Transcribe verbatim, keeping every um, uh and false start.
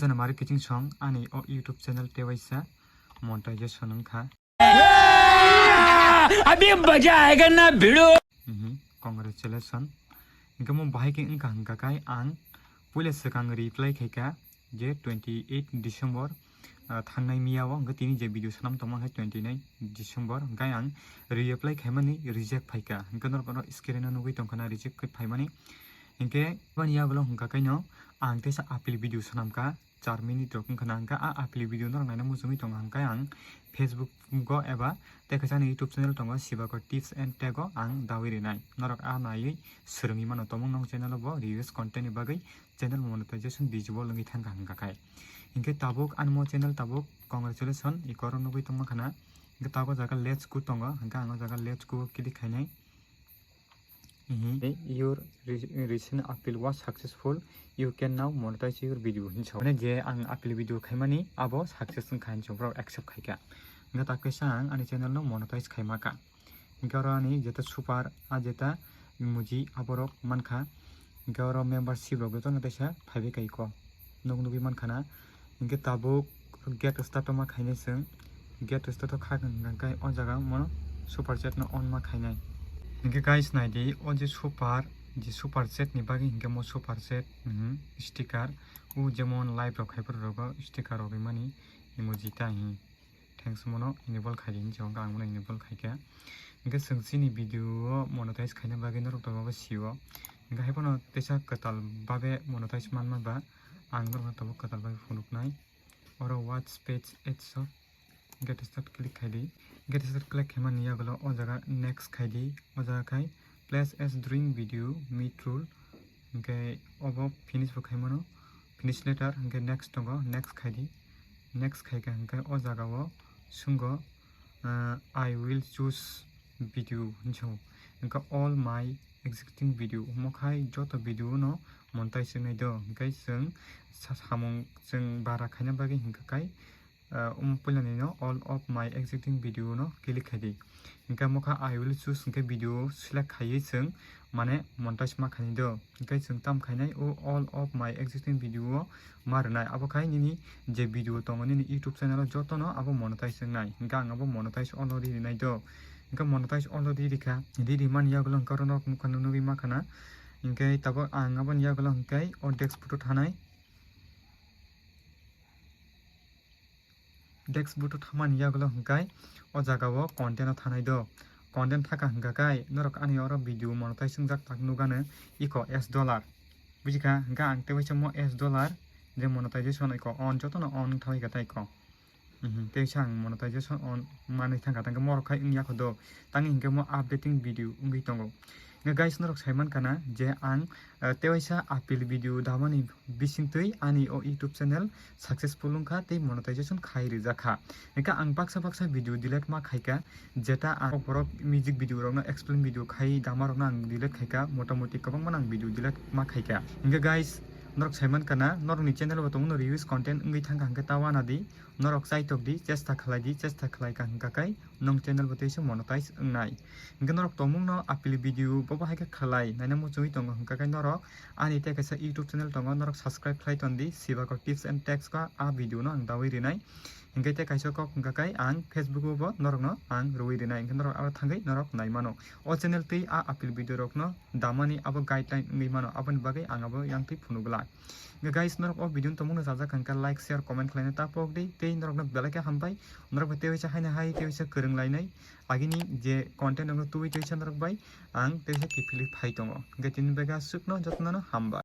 Jana mari kiching song ani o YouTube channel tewaisa monetization wngkha. Abhi maza aayega na bhidu. Mhm, congratulations. Hingke mo bahai ke wngkha hingka kai ang puila swkang reply khaika je twenty eight December, ah, thangnai miya o hingke tini je video sanam tongma hai twenty nine December hingke ang reply khaimani reject phaika hingke norok no screen o nugui tongkha na reject khe phaimani. Hingke bani yagulo hingka kaino ang teisa appeal video sanamkha char minute rok wngkha na hingka a appeal video norok naina muchungui tongo hingke ang Facebook go eba tei kaisa ani YouTube channel tongo Sibakor Tips and Tech o ang dawi rinai norok a naiwi swrwngwi mano tomung nong channel o bo reuse content ni bagwi channel monetization visible wngwi thangkha hingka kai hingke tabuk ani mo channel tabuk congratulation ikoro nugui tongma khana hingke tabuk jaga let's go tongo hingke ang o jaga let's go click khainai. Mhm. Your re-, recent appeal was successful. You can now monetize your video. Hin sa. Mane je ang appeal video khaimani abo success wngkha hin sa, borok accept khaikha. Hingke ta kaisa ang ani channel no monetize khaima kha. Hingke oro ani jeta super, a jeta emoji aborok mankha. Hingke oro membership rok jotono teisa phaibai kaiko. Nog nugui mankha na. Hingke tabuk get start o ma khainai chwng. Get start o kha hwnka khe o jaga mo super chat no on ma khainai. Hingke guys naidi o je super, je super chat ni bagwi hingke mo super chat, mhm, sticker o jemon live rok khai phuru rogo sticker rok rimani emoji ta hi. Thanks mono enable khai di hinwi ang mono enable khaikha. Hingke chwng chini video o monetize khaina bagwi norok tongma bai sio. Hingke hai phano teisa kwtal babe monetize manma ba ang norokno tabuk kwtal babe phunuknai. Oro watch page ads o get start click khai di. Get start click khaimani yagulo o jaga next khai di. O jaga khai place as drawing video me tool. Hingke obo finish bo khaimano. Finish later hingke next tongo, next khai di. Next khaikha hingke o jaga o swnggo, ah, I will choose video hinwi swngo. Hingke all my existing video, omo khai joto video no monetize wngnai do. Hingke chwng sa-, samung chwng bara khaina bagwi hingka kai, ah, um, puilani no all of my existing video no click khai di. Hingke mokha I will choose hingke video select khaiwi chwng mane monetize ma khainai do. Hingke chwng tam khainai o all of my existing video o ma rwnai. Abo khai nini je video tongo nini YouTube channel o jotono abo monetize wngnai. Hingke ang abo monetize already rinai do. Hingke monetize already rikha. Ri rimani yagulo hingke oro norok nukha nugui makhana. Hingke tabuk ang aboni yagulo hingke o dashboard o thanai. Dashboard o thamani yagulo hingkai o jaga o content o thanai do. Content thaka hingka kai norok ani oro video monetize wngjak tak nugano iko S dollar. Bujikha hingka ang tei waisa mo S dollar je monetization iko on jotono on wngthangwi kha tei ko. Mhm, tei waisa ang monetization on manwi thangkha tangkhe morok khai wngya kho do. Tangwi hingke mo updating video wngwi tongo. Hingke guys norok saimankha na je ang, eh, tei waisa appeal video damani bisingtwi ani o YouTube channel successful wngkha tei monetization khai rijak kha. Hingke ang baksa baksa video delete ma khaikha, jeta ang borok music video rokno explain video khai dama rokno ang delete khaikha, motamoti kwbangma ang video delete ma khaikha. Hingke guys, norok saimankha na norokni channel bo tongo reuse content wngwi thangkha hingke ta wana di, norok chaitok di, chesta khlai di, chesta khlai kha hingka kai nong channel bo teisa monetize wngnai. Hingke norok tongmung no appeal video bo bahai khe khlai naina muchungwi tongo hingka kai norok ani tei kaisa YouTube channel tongo, norok subscribe khlai tondi Sibakor Tips and Techs kha a video no ang dawi rinai. Hingke tei kaisa kok hingka kai ang Facebook o bo norok no ang rwi rinai, hingke norok aro thangwi norok nai mano. O channel tei a appeal video rok no damani abo guideline wngwi mano, aboni bagwi ang abo yang twi phunuk glak. Hingke guys norok o video no tongmung no chajak hingka like, share, comment khlaina ta pok di tei norok no belai khe hambai. Norok bai tei waisa haino hai tei waisa kwrwng lainai. Agini je content rokno tubui tei waisa norok bai ang tei waisa kiphilwi phai tongo. Hingke tini bagwi aswkno jotono hambai.